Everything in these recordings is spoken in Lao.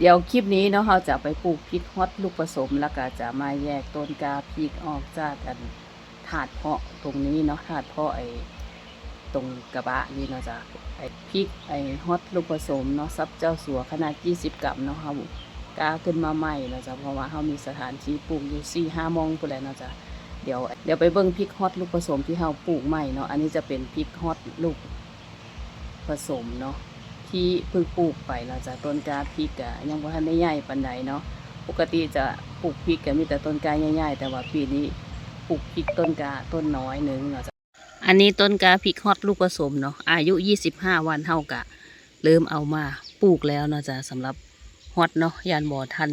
ດຽວຄລິບນີ້ເນາະ ເຮົາຈະໄປປູກພິກຮອດລູກປະສົມ ແລ້ວກໍຈະມາແຍກຕົ້ນກ້າພິກອອກຈາກອັນ ຖາດເພາະຕົງນີ້ເນາະ ຖາດເພາະໄອ້ຕົງກະບະນີ້ເນາະຈ້ະ ໄອ້ພິກ ໄອ້ຮອດລູກປະສົມເນາະ ສັບເຈົ້າສັວຂະໜາດຊາວກຣາມເນາະ ເຮົາກ້າຂຶ້ນມາໃໝ່ເນາະຈ້ະ ເພາະວ່າເຮົາມີສະຖານທີ່ປູກຢູ່ສີ່ຫ້າໝ່ອງພຸ້ນແຫຼະເນາະຈ້ະ. ດຽວ ດຽວໄປເບິ່ງພິກຮອດລູກປະສົມທີ່ເຮົາປູກໃໝ່ເນາະ ອັນນີ້ຈະເປັນພິກຮອດລູກ ປະສົມເນາະ ທີ່ເພິ່ງປູກໄປເນາະຈ້ະ. ຕົ້ນກ້າພິກກະຍັງບໍ່ທັນໄດ້ໃຫຍ່ປານໃດເນາະ ປົກກະຕິຈະປູກພິກກະມີແຕ່ຕົ້ນກ້າໃຫຍ່ໆ ແຕ່ວ່າປີນີ້ປູກພິກຕົ້ນກ້າຕົ້ນນ້ອຍໜຶ່ງເນາະຈ້ະ. ອັນນີ້ຕົ້ນກ້າພິກຮອດລູກປະສົມເນາະ ອາຍຸຊາວຫ້າວັນ ເຮົາກະເລີ່ມເອົາມາປູກແລ້ວເນາະຈ້ະ ສຳລັບຮອດເນາະ ຢ້ານບໍ່ທັນ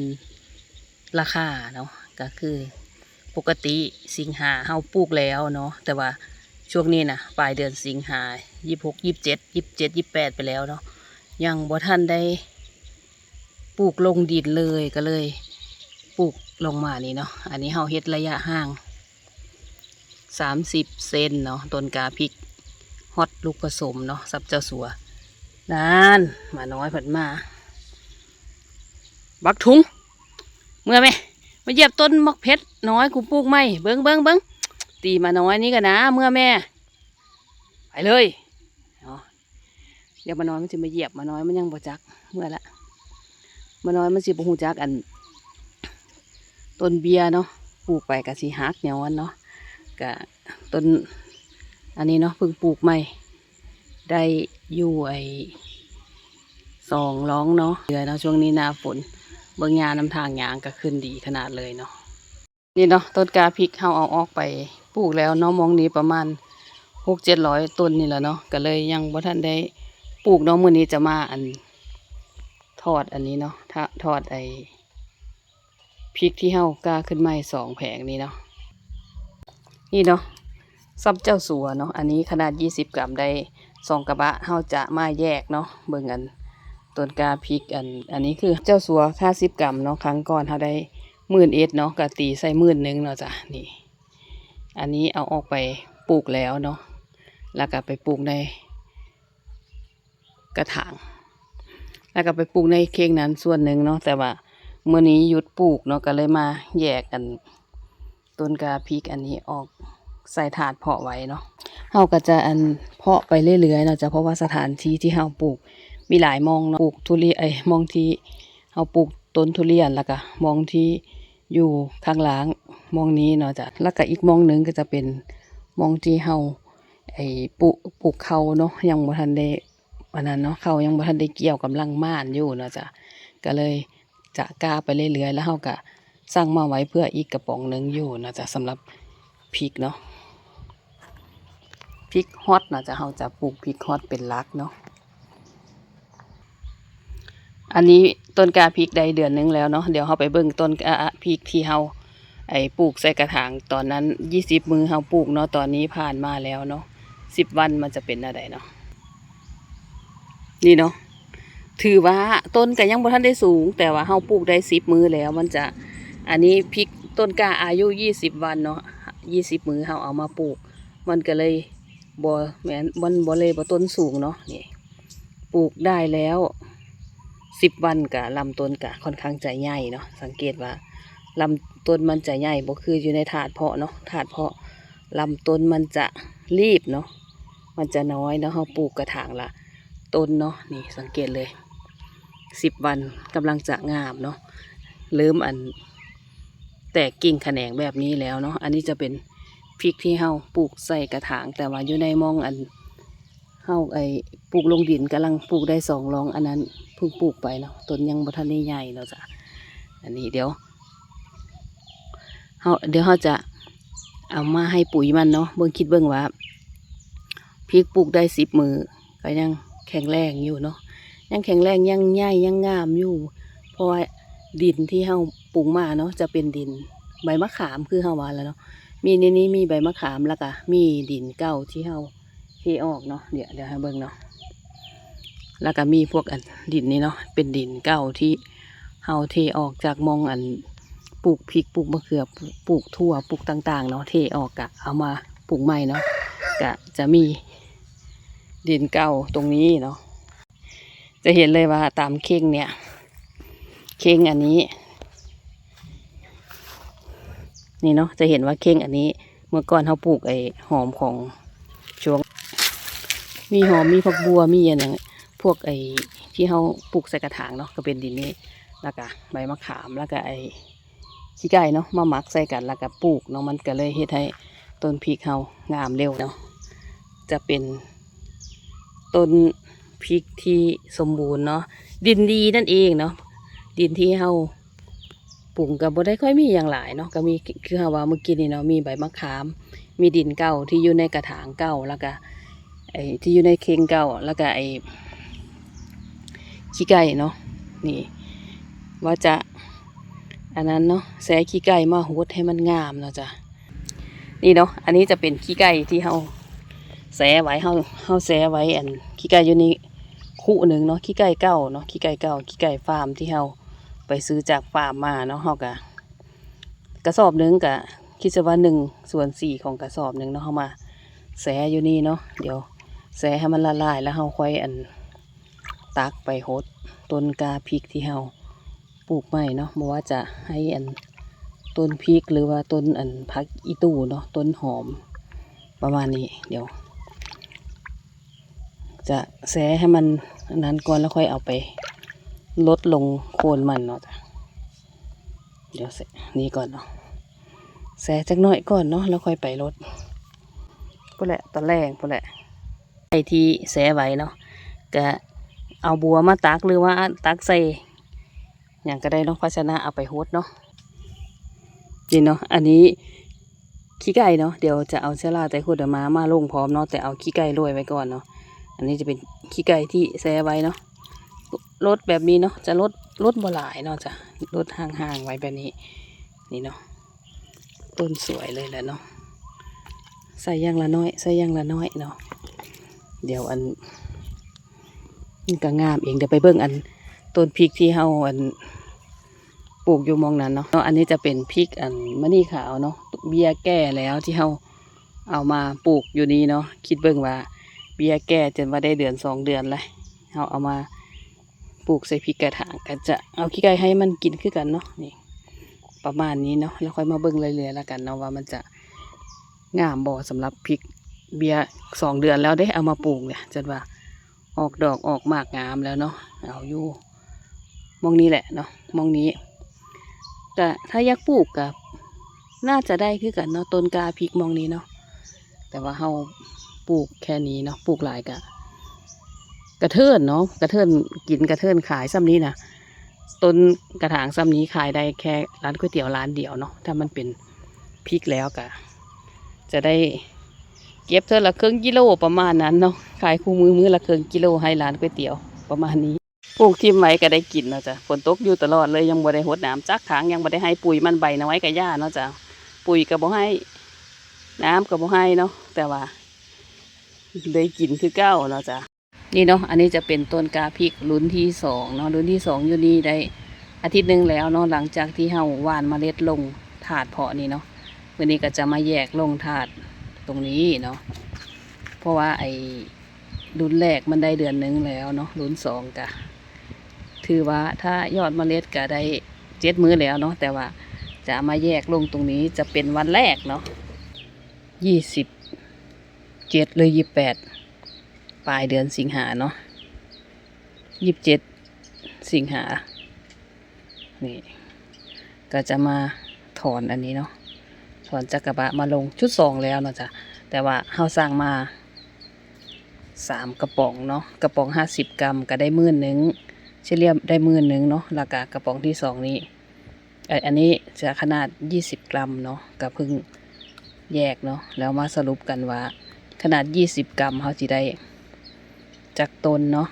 ລາຄາເນາະ ກະຄືປົກກະຕິສິງຫາເຮົາປູກແລ້ວເນາະ ແຕ່ວ່າຊ່ວງນີ້ນະ ປາຍເດືອນສິງຫາ ຊາວຫົກ ຊາວເຈັດ ຊາວເຈັດ ຊາວແປດໄປແລ້ວເນາະ ຍັງບໍ່ທັນໄດ້ປູກລົງດິນເລີຍ ກະເລີຍປູກລົງມານີ້ເນາະ. ອັນນີ້ເຮົາເຮັດໄລຍະຫ່າງ ສາມສິບເຊັນເນາະ ຕົ້ນກ້າພິກຮອດລູກປະສົມເນາະ ສັບເຈົ້າສັວ. ນັ້ນ ໝານ້ອຍເພິ່ນມາ ບັກທຸງ ເມືອແມ່ ມາຢຽບຕົ້ນໝາກເຜັດນ້ອຍກູປູກໃໝ່ ເບິ່ງ ເບິ່ງ ເບິ່ງ ຕີໝານ້ອຍນີ້ກະນາ ເມືອແມ່ ໄປເລີຍເນາະ. ດຽວໝານ້ອຍມັນຊິມາຢຽບ ໝານ້ອຍມັນຍັງບໍ່ຈັກ ເມືອລະ ໝານ້ອຍມັນຊິບໍ່ຮູ້ຈັກອັນ ຕົ້ນເບ້ຍເນາະ ປູກໄປກະຊິຫັກຍ້ອນເນາະ ກະຕົ້ນ ອັນນີ້ເນາະ ເພິ່ງປູກໃໝ່ໄດ້ຢູ່ໄອ້ສອງລອງເນາະ ເດືອນເນາະ ຊ່ວງນີ້ໜ້າຝົນ ເບິ່ງຫຍ້ານຳທາງຍ່າງກະຂຶ້ນດີຂະໜາດເລີຍເນາະ. ນີ້ເນາະ ຕົ້ນກ້າພິກເຮົາເອົາອອກໄປປູກແລ້ວເນາະ ໝ່ອງນີ້ປະມານຫົກເຈັດຮ້ອຍຕົ້ນນີ້ລະເນາະ ກະເລີຍຍັງບໍ່ທັນໄດ້ປູກເນາະ. ມື້ນີ້ຈະມາອັນ ຖອດອັນນີ້ເນາະ ຖອດໄອ້ພິກທີ່ເຮົາກ້າຂຶ້ນໃໝ່ສອງແຜງນີ້ເນາະ. ນີ້ເນາະ ສັບເຈົ້າສັວເນາະ ອັນນີ້ຂະໜາດຊາວກຣາມໄດ້ສອງກະບະ ເຮົາຈະມາແຍກເນາະ ເບິ່ງອັນ ຕົ້ນກ້າພິກ ອັນ ອັນນີ້ຄືເຈົ້າສັວຫ້າສິບກຣາມເນາະ ຄັ້ງກ່ອນເຮົາໄດ້ໝື່ນເອັດເນາະ ກະຕີໃສ່ໝື່ນໜຶ່ງເນາະຈ້ະ. ນີ້ ອັນນີ້ເອົາອອກໄປປູກແລ້ວເນາະ ແລ້ວກະໄປປູກໃນກະຖາງ ແລ້ວກະໄປປູກໃນເຂ່ງນັ້ນສ່ວນໜຶ່ງເນາະ ແຕ່ວ່າມື້ນີ້ຢຸດປູກເນາະ ກະເລີຍມາແຍກອັນ ຕົ້ນກ້າພິກອັນນີ້ອອກໃສ່ຖາດເພາະໄວ້ເນາະ. ເຮົາກະຈະອັນ ເພາະໄປເລື້ອຍໆເນາະຈ້ະ ເພາະວ່າສະຖານທີ່ທີ່ເຮົາປູກມີຫຼາຍໝ່ອງເນາະ ປູກທຸລຽນ ເອີຍ ໝ່ອງທີ່ເຮົາປູກຕົ້ນທຸລຽນ ແລ້ວກະໝ່ອງທີ່ຢູ່ຂ້າງລ່າງໝ່ອງນີ້ເນາະຈ້ະ ແລ້ວກະອີກໝ່ອງໜຶ່ງກະຈະເປັນໝ່ອງທີ່ເຮົາ ໄອ້ ປູກ ປູກເຂົ້າເນາະ ຍັງບໍ່ທັນໄດ້ ອັນນັ້ນເນາະ ເຂົ້າຍັງບໍ່ທັນໄດ້ກ່ຽວ ກຳລັງໝານຢູ່ເນາະຈ້ະ ກະເລີຍຈະກ້າໄປເລື້ອຍໆ ແລ້ວເຮົາກະສັ່ງມາໄວ້ເພື່ອອີກກະປ໋ອງໜຶ່ງຢູ່ເນາະຈ້ະ ສຳລັບພິກເນາະ ພິກຮອດເນາະຈ້ະ ເຮົາຈະປູກພິກຮອດເປັນຫຼັກເນາະ. ອັນນີ້ຕົ້ນກ້າພິກໄດ້ເດືອນໜຶ່ງແລ້ວເນາະ ດຽວເຮົາໄປເບິ່ງຕົ້ນກ້າພິກທີ່ເຮົາ ໄອ້ ປູກໃສ່ກະຖາງຕອນນັ້ນ ຊາວມື້ເຮົາປູກເນາະ ຕອນນີ້ຜ່ານມາແລ້ວເນາະ ສິບວັນມັນຈະເປັນແນວໃດເນາະ. ນີ້ເນາະ ຖືວ່າຕົ້ນກະຍັງບໍ່ທັນໄດ້ສູງ ແຕ່ວ່າເຮົາປູກໄດ້ສິບມື້ແລ້ວ ມັນຈະ ອັນນີ້ພິກຕົ້ນກ້າອາຍຸຊາວວັນເນາະ ຊາວມື້ເຮົາເອົາມາປູກ ມັນກະເລີຍບໍ່ແມ່ນ ມັນບໍ່ເລີຍບໍ່ຕົ້ນສູງເນາະ. ນີ້ ປູກໄດ້ແລ້ວສິບວັນກະ ລຳຕົ້ນກະຂ້ອນຂ້າງຈະໃຫຍ່ເນາະ ສັງເກດວ່າລຳຕົ້ນມັນຈະໃຫຍ່ ບໍ່ຄືຢູ່ໃນຖາດເພາະເນາະ ຖາດເພາະລຳຕົ້ນມັນຈະລີບເນາະ ມັນຈະນ້ອຍເນາະ ເຮົາປູກກະຖາງລະຕົ້ນເນາະ. ນີ້ສັງເກດເລີຍສິບວັນກຳລັງຈະງາມເນາະ ເລີ່ມອັນ ແຕກກິ່ງຂະແໜງແບບນີ້ແລ້ວເນາະ. ອັນນີ້ຈະເປັນພິກທີ່ເຮົາປູກໃສ່ກະຖາງ ແຕ່ວ່າຢູ່ໃນໝ່ອງອັນ ເຮົາໄອ້ ປູກລົງດິນ ກຳລັງປູກໄດ້ສອງລອງ ອັນນັ້ນເພິ່ງປູກໄປເນາະ ຕົ້ນຍັງບໍ່ທັນໄດ້ໃຫຍ່ເນາະຈ້ະ. ອັນນີ້ດຽວເຮົາ ດຽວເຮົາຈະເອົາມາໃຫ້ປຸ໋ຍມັນເນາະ ເບິ່ງ ຄິດເບິ່ງວ່າພິກປູກໄດ້ສິບມື້ ກະຍັງແຂງແຮງຢູ່ເນາະ ຍັງແຂງແຮງ ຍັງໃຫຍ່ ຍັງງາມຢູ່ ເພາະວ່າດິນທີ່ເຮົາປຸງມາເນາະ ຈະເປັນດິນໃບມະຂາມ ຄືເຮົາວ່າລະເນາະ ມີໃນນີ້ມີໃບມະຂາມ ແລ້ວກະມີດິນເກົ່າທີ່ເຮົາ ເທອອກເນາະ ດຽວ ດຽວໃຫ້ເບິ່ງເນາະ. ແລ້ວກະມີພວກອັນດິນນີ້ເນາະ ເປັນດິນເກົ່າທີ່ເຮົາເທອອກຈາກໝ່ອງອັນ ປູກພິກ ປູກມະເຂືອ ປູກຖົ່ວ ປູກຕ່າງໆເນາະ ເທອອກກະເອົາມາປຸງໃໝ່ເນາະ ກະຈະມີດິນເກົ່າຕົງນີ້ເນາະ. ຈະເຫັນເລີຍວ່າຕາມເຂ່ງເນີ້ຍ ເຄັ່ງອັນນີ້ ນີ້ເນາະ ຈະເຫັນວ່າເຄັ່ງອັນນີ້ ເມື່ອກ່ອນເຮົາປູກໄອ້ຫອມຂອງຊ່ວງ ມີຫອມ ມີຜັກບົ່ວ ມີອັນຫຍັງ ພວກໄອ້ທີ່ເຮົາປູກໃສ່ກະຖາງເນາະ ກໍເປັນດິນນີ້ ແລ້ວກະໃບມະຂາມ ແລ້ວກະໄອ້ ຂີ້ໄກ່ເນາະ ມາໝັກໃສ່ກັນ ແລ້ວກະປູກເນາະ ມັນກະເລີຍເຮັດໃຫ້ຕົ້ນພິກເຮົາງາມເລັວເນາະ ຈະເປັນຕົ້ນພິກທີ່ສົມບູນເນາະ ດິນດີນັ້ນເອງເນາະ ດິນທີ່ເຮົາປຸງກະບໍ່ໄດ້ຄ່ອຍມີຫຍັງຫຼາຍເນາະ ກະມີຄືເຮົາວ່າມື້ກີ້ນີ້ເນາະ ມີໃບມະຂາມ ມີດິນເກົ່າທີ່ຢູ່ໃນກະຖາງເກົ່າ ແລ້ວກະ ໄອ້ທີ່ຢູ່ໃນເຄັ່ງເກົ່າ ແລ້ວກະໄອ້ຂີ້ໄກ່ເນາະ ນີ້ ວ່າຈະອັນນັ້ນເນາະ ແຊ່ຂີ້ໄກ່ມາຫົດໃຫ້ມັນງາມເນາະຈ້ະ ນີ້ເນາະ ອັນນີ້ຈະເປັນຂີ້ໄກ່ທີ່ເຮົາແຊ່ໄວ້ ເຮົາ ເຮົາແຊ່ໄວ້ ອັນຂີ້ໄກ່ຢູ່ນີ້ຄຸໜຶ່ງເນາະ ຂີ້ໄກ່ເກົ່າເນາະ ຂີ້ໄກ່ເກົ່າ ຂີ້ໄກ່ຟາມທີ່ເຮົາໄປຊື້ຈາກຟາມມາເນາະ ເຮົາກະ ກະສອບໜຶ່ງກະຄິດຊະວ່າໜຶ່ງສ່ວນສີ່ຂອງກະສອບໜຶ່ງເນາະ ເຮົາມາແຊ່ຢູ່ນີ້ເນາະ ດຽວແຊ່ໃຫ້ມັນລະລາຍ ແລ້ວເຮົາຄ່ອຍອັນຕັກໄປຫົດຕົ້ນກ້າພິກທີ່ເຮົາປູກໃໝ່ເນາະ ບໍ່ວ່າຈະໃຫ້ອັນຕົ້ນພິກ ຫຼືວ່າຕົ້ນອັນຜັກອີ່ຕູ່ເນາະ ຕົ້ນຫອມ ປະມານນີ້ ດຽວຈະແຊ່ໃຫ້ມັນອັນນັ້ນກ່ອນ ແລ້ວຄ່ອຍເອົາໄປລົດລົງໂຄນມັນເນາະ ດຽວແຊ່ນີ້ກ່ອນເນາະ ແຊ່ຈັກໜ້ອຍກ່ອນເນາະ ແລ້ວຄ່ອຍໄປລົດ ພຸ້ນແຫຼະ ຕອນແລງພຸ້ນແຫຼະ ໄອ້ທີ່ແຊ່ໄວ້ເນາະ ກະເອົາບົວມາຕັກ ຫຼືວ່າຕັກໃສ່ຫຍັງກະໄດ້ເນາະ ພາຊະນະເອົາໄປຫົດເນາະ ນີ້ເນາະ ອັນນີ້ ຂີ້ໄກ່ເນາະ ດຽວຈະເອົາເຊື້ອລາໄຕ້ຫຸດມາ ມາລົງພ້ອມເນາະ ແຕ່ເອົາຂີ້ໄກ່ໂລຍໄວ້ກ່ອນເນາະ ອັນນີ້ຈະເປັນຂີ້ໄກ່ທີ່ແຊ່ໄວ້ເນາະ ລົດແບບນີ້ເນາະ ຈະລົດ ລົດບໍ່ຫຼາຍເນາະ ຈະລົດຫ່າງໆໄວ້ແບບນີ້ ນີ້ເນາະ ຕົ້ນສວຍເລີຍແຫຼະເນາະ ໃສ່ຢ່າງລະໜ້ອຍ ໃສ່ຢ່າງລະໜ້ອຍເນາະ ດຽວອັນ ມັນກະງາມເອງ ດຽວໄປເບິ່ງອັນຕົ້ນພິກທີ່ເຮົາອັນ ປູກຢູ່ໝ່ອງນັ້ນເນາະ ເນາະ ອັນນີ້ຈະເປັນພິກອັນມະນີຂາວເນາະ ເບ້ຍແກ່ແລ້ວທີ່ເຮົາເອົາມາປູກຢູ່ນີ້ເນາະ ຄິດເບິ່ງວ່າເບ້ຍແກ່ຈົນວ່າໄດ້ເດືອນສອງເດືອນແລ້ວ ເຮົາເອົາມາປູກໃສ່ພິກກະຖາງ ກະຈະເອົາຂີ້ໄກ່ໃຫ້ມັນກິນຄືກັນເນາະ ນີ້ ປະມານນີ້ເນາະ ແລ້ວຄ່ອຍມາເບິ່ງເລື້ອຍໆລະກັນເນາະ ວ່າມັນຈະງາມບໍ່ ສຳລັບພິກເບ້ຍ ສອງເດືອນແລ້ວເດ້ ເອົາມາປູກນີ້ ຈົນວ່າ ອອກດອກອອກໝາກງາມແລ້ວເນາະ ເອົາຢູ່ ໝ່ອງນີ້ແຫຼະເນາະ ໝ່ອງນີ້ ກະຖ້າຢາກປູກກະໜ້າຈະໄດ້ຄືກັນເນາະ ຕົ້ນກ້າພິກໝ່ອງນີ້ເນາະ ແຕ່ວ່າເຮົາປູກແຄ່ນີ້ເນາະ ປູກຫຼາຍກະ ກະເທີນເນາະ ກະເທີນກິນ ກະເທີນຂາຍ ສ່ຳນີ້ນະ ຕົ້ນກະຖາງສ່ຳນີ້ຂາຍໄດ້ແຄ່ຮ້ານກ໋ວຍຕຽວຮ້ານດຽວເນາະ ຖ້າມັນເປັນພິກແລ້ວກະ ຈະໄດ້ເກັບເທື່ອລະເຄິ່ງກິໂລ ປະມານນັ້ນເນາະ ຂາຍຄູ່ມື້ ມື້ລະເຄິ່ງກິໂລໃຫ້ຮ້ານກ໋ວຍຕຽວ ປະມານນີ້ ປູກຖິ້ມໄວ້ກະໄດ້ກິນເນາະຈ້ະ ຝົນຕົກຢູ່ຕະຫຼອດເລີຍ ຍັງບໍ່ໄດ້ຫົດນ້ຳຈັກຄັ້ງ ຍັງບໍ່ໄດ້ໃຫ້ປຸ໋ຍມັນ ໃບນ້ອຍກະຢ່າເນາະຈ້ະ ປຸ໋ຍກະບໍ່ໃຫ້ ນ້ຳກະບໍ່ໃຫ້ເນາະ ແຕ່ວ່າໄດ້ກິນຄືເກົ່າເນາະຈ້ະ. ນີ້ເນາະ ອັນນີ້ຈະເປັນຕົ້ນກ້າພິກລຸ້ນທີສອງເນາະ ລຸ້ນທີສອງຢູ່ນີ້ໄດ້ອາທິດໜຶ່ງແລ້ວເນາະ ຫຼັງຈາກທີ່ເຮົາຫວ່ານເມລັດລົງຖາດເພາະນີ້ເນາະ ມື້ນີ້ກະຈະມາແຍກລົງຖາດຕົງນີ້ເນາະ ເພາະວ່າໄອ້ລຸ້ນແລກມັນໄດ້ເດືອນໜຶ່ງແລ້ວເນາະ ລຸ້ນສອງກະຖືວ່າຖ້າຍອດເມລັດກະໄດ້ເຈັດມື້ແລ້ວເນາະ ແຕ່ວ່າຈະມາແຍກລົງຕົງນີ້ ຈະເປັນວັນແລກເນາະ ຊາວເຈັດ ຫຼື ຊາວແປດ ປາຍເດືອນສິງຫາເນາະ ຊາວເຈັດ ສິງຫາ ນີ້ ກະຈະມາຖອນອັນນີ້ເນາະ ຖອນຈັກກະບະມາລົງ ຊຸດສອງແລ້ວເນາະຈ້ະ ແຕ່ວ່າເຮົາສັ່ງມາສາມກະປ໋ອງເນາະ ກະປ໋ອງຫ້າສິບກຣາມ ກະໄດ້ໝື່ນໜຶ່ງ ສະເລ່ຍໄດ້ໝື່ນໜຶ່ງເນາະ ແລ້ວກະກະປ໋ອງທີສອງນີ້ ເອີ ອັນນີ້ຈະຂະໜາດຊາວກຣາມເນາະ ກະເພິ່ງແຍກເນາະ ແລ້ວມາສະຫຼຸບກັນວ່າຂະໜາດຊາວກຣາມເຮົາຊິໄດ້ຈັກຕົ້ນເນາະ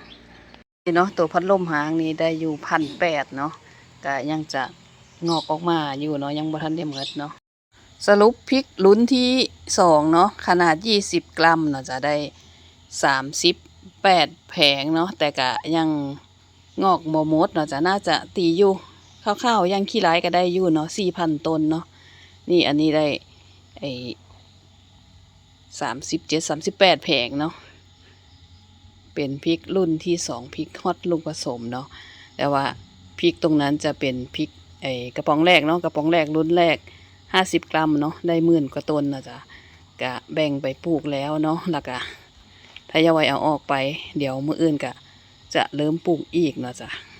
ນີ້ເນາະ ໂຕພັດລົມຫາງນີ້ໄດ້ຢູ່ພັນແປດເນາະ ກະຍັງຈະງອກອອກມາຢູ່ເນາະ ຍັງບໍ່ທັນໄດ້ໝົດເນາະ. ສະຫຼຸບພິກລຸ້ນທີສອງເນາະ ຂະໜາດຊາວກຣາມເນາະ ຈະໄດ້ສາມສິບແປດແຜງເນາະ ແຕ່ກະຍັງງອກບໍ່ໝົດເນາະ ຈະໜ້າຈະຕີຢູ່ຄ່າວໆ ຢ່າງຂີ້ຫຼາຍກະໄດ້ຢູ່ເນາະ ສີ່ພັນຕົ້ນເນາະ ນີ້ ອັນນີ້ໄດ້ ໄອ້ ສາມສິບເຈັດ ສາມສິບແປດແຜງເນາະ ເປັນພິກລຸ້ນທີສອງ ພິກຮອດລູກປະສົມເນາະ ແຕ່ວ່າ ພິກຕົງນັ້ນຈະເປັນພິກ ໄອ້ ກະປ໋ອງແລກເນາະ ກະປ໋ອງແລກລຸ້ນແລກ ຫ້າສິບກຣາມເນາະ ໄດ້ໝື່ນກວ່າຕົ້ນນະຈ໊ະ. ກະແບ່ງໄປປູກແລ້ວເນາະ ລະກະທະຍອຍເອົາອອກໄປ ດຽວມື້ອື່ນກະຈະເລີ່ມປູກອີກນະຈ໊ະ.